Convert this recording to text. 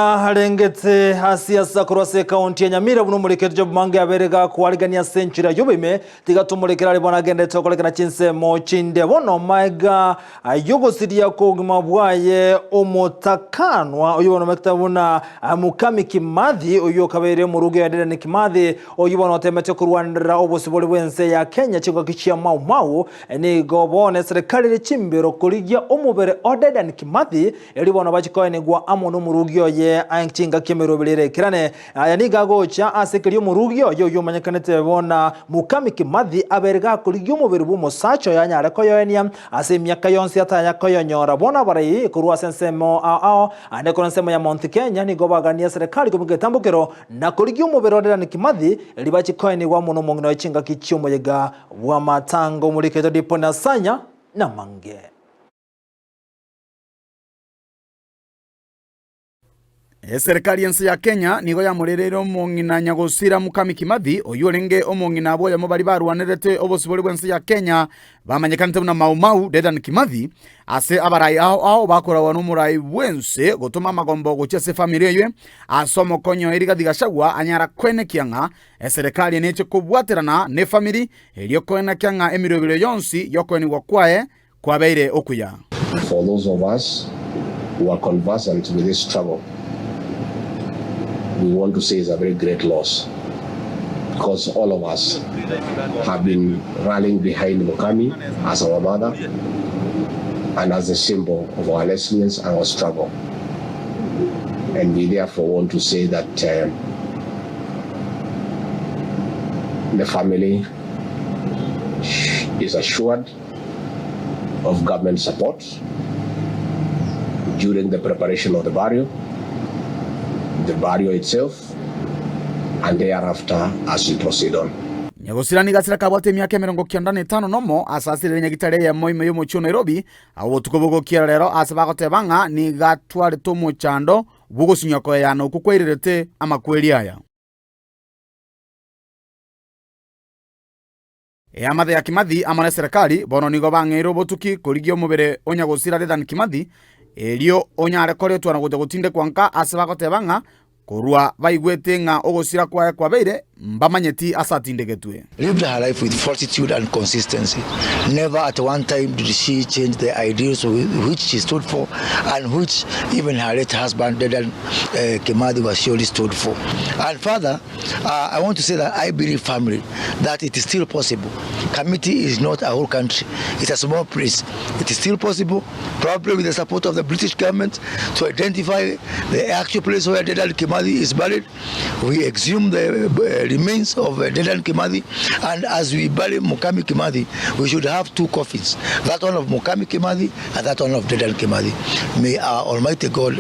Arengete ase ase korwa ase ekaunti ya Nyamira buna omoriketi Job Mange abere gakwarigania ase enchera y'oboime tiga tomorekere are bono agenderete okorekana chinsemo chinde bono maega y'ogosiria kw'obogima bwaye omotakanwa oyio bono omanyekete buna Mukami Kimathi oyio okabeire omorugi oye Dedan Kimathi oyio bono otemete korwanerera obosibore bw'ense ya Kenya chingaki chia Mau Mau nigo bono eserekari ere chimbero korigia omobere o Dedan Kimathi Erio bono bachie koenigwa amo nomorugi oye chingaki emeroberi ere ekerane. Aya nigo agocha ase keria omorugi oye oyio omanyekanete buna Mukami Kimathi abeire gakorigia omobere bw'omosacha oye anyare koyoenia ase emiaka yonsi atanya koyonyora. Bono abarai korwa ase ensemo ao ao ande korwa ensemo ya Mount Kenya nigo baganie serikali kobeka egetambokero na korigia omobere o Dedan Kimathi erio bachie koenigwa amo nomong'ina oye chingaki chi'omoyega bw'amatanga. Omoriketwe Diponi Asanya namange. Eserekari y'ense ya Kenya nigo yamorereire omong'ina Nyagosira Mukami Kimathi, oyio orenge omong'ina bw'oyomo baria barwanerete obosibore bw'ense ya Kenya bamanyekanete buna Mau Mau Dedan Kimathi, ase abarai ao ao bakoragwa nomorai bw'ense gotoma amagombo gochia ase efamiri eyio ase omokonyi oye Rigathi Gachagua anyara koenekia ng'a eserekari neche kobwaterana nefamiri erio koenekia ng'a emeroberi yonsi yokoenigwa kwaye kwabeire okuya. For those of us who are conversant with this struggle, we want to say it's a very great loss because all of us have been rallying behind Mukami as our mother and as a symbol of our resilience and our struggle. And we therefore want to say that the family is assured of government support during the preparation of the burial, the burial itself, and thereafter as we proceed on. Nyagosira nigo asire akabwate emiaka emerongo kianda na etano nomo ase asirire nyagitari eyemo ime y'omochie o Nairobi, agwo botuko bogokiera rero ase bagoteba ng'a nigo atwarete omochando bw'ogosinywa koeyana okwo kwairerete amakweri aya. Eamate ya Kimathi amo neserekari bono nigo bang'eire obotuki korigia omobere o nyagosira Dedan Kimathi, erio onyare koretwa na gocha gotindekwa nka ase bagoteba ng'a korwa baigwete ng'a ogosira kwaye kwabeire, mbamanyeti ase atindegetwe. Lived her life with fortitude and consistency. Never at one time did she change the ideals which she stood for and which even her late husband Dedan Kimathi Wacioli stood for. And further, I want to say that I believe firmly that it is still possible. Kamiti is not a whole country, it's a small place. It is still possible, probably with the support of the British government, to identify the actual place where Dedan Kimathi is buried. We exhume the remains of Dedan Kimathi, and as we bury Mukami Kimathi, we should have two coffins, that one of Mukami Kimathi and that one of Dedan Kimathi. May our Almighty God.